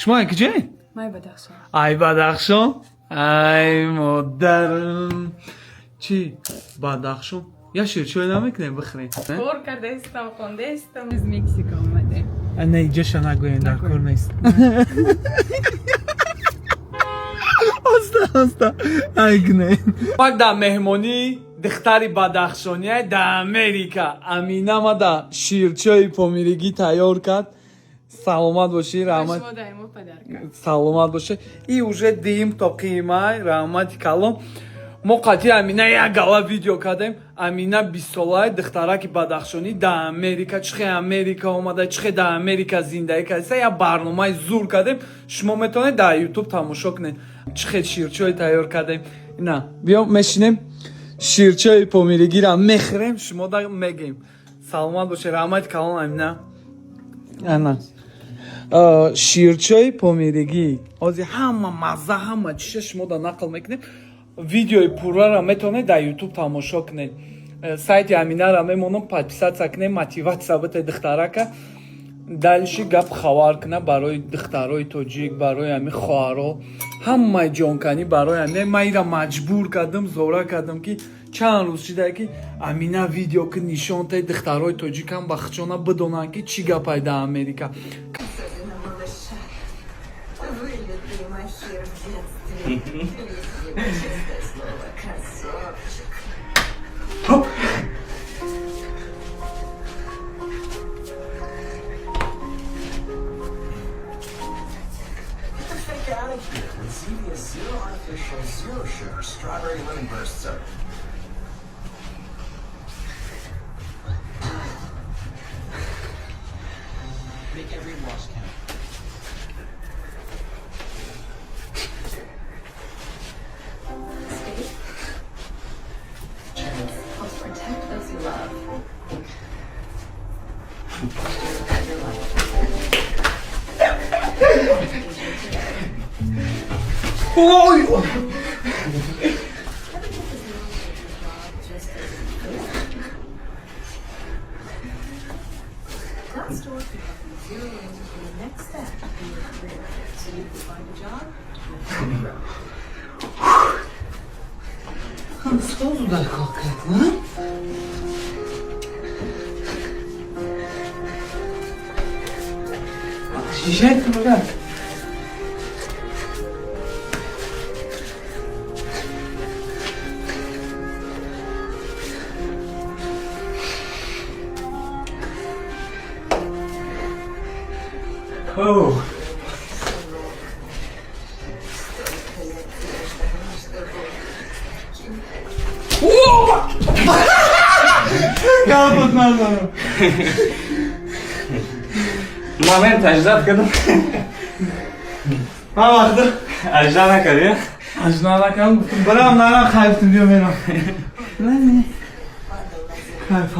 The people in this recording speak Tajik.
Шумо ай куҷоед? Май Бадахшон. Ай Бадахшон? Ай модарам. Чӣ? Бадахшон? Я ширчой намекунем бихӯрем? Кор кардаистам, хондаистам. Из Мексика омадем. Не, иҷоша нагӯем, дар кор нест. Оста, оста. Ай кунем. Мак дар меҳмонӣ духтари бадахшония дар Америка. Амина ма да ширчои помиригӣ тайёр кард. Саломат бошӣ, раҳмат. Шумо даимо подарка. Саломат боше. И уже дим то қимай, раҳмати калом. Мо қатъи Амина як гала видео кардем. Амина 20-солаи духтараки бадахшонӣ дар Америка, чихе Америка омада, чихе дар Америка зиндагӣ карда, як барномаи зур кардем. Шумо метавонед дар Ютуб тамошо кунед. Чихе ширчой тайёр кардем. Ина, биё мешинем. Ширчои помиригиро мехӯрем, шумо да мегем. Саломат боше, раҳмати калон, Амина. Ана. Ширчои помиригӣ. Ҳозир ҳама мазза, ҳама чиша шумо да нақл мекунем. Видеои пурраро метавонед дар Ютуб тамошо кунед. Сайти Аминара мемонам, подписаться кунед, мотивация бите духтарака. Дальше гап хабар куна барои духтарои тоҷик, барои ҳами хоҳаро, ҳамаи ҷонканӣ барои ҳами. Ман ира маҷбур кардам, зора кардам, ки чанд рӯз шида, ки Амина видео ки нишон таи духтарои тоҷикам ба хичона бидонанд, ки чӣ гапай дар Америка. Особенно малыша. Вылитый махер в детстве. Весь его, честное слово, красавчик. Хоп. Get the fake out of here with Zevia's zero artificial, zero sugar strawberry lemon burst soda. Make every wash count. State helps protect those you love. Your life. Ой! Just as Glassdoor can help you zero in on the next step in your career so you can find a job and grow. Сразу дар кор кард, на? Шишай кунагак. Oh. Столько лет тебя ждала, чтобы. Гапот назанам. Момент аждат кардам. Ман вақта Ажда накардӣ? Ажна накардам, гуфтам барам, нарам, хайфтум, биё мерам. Кайф.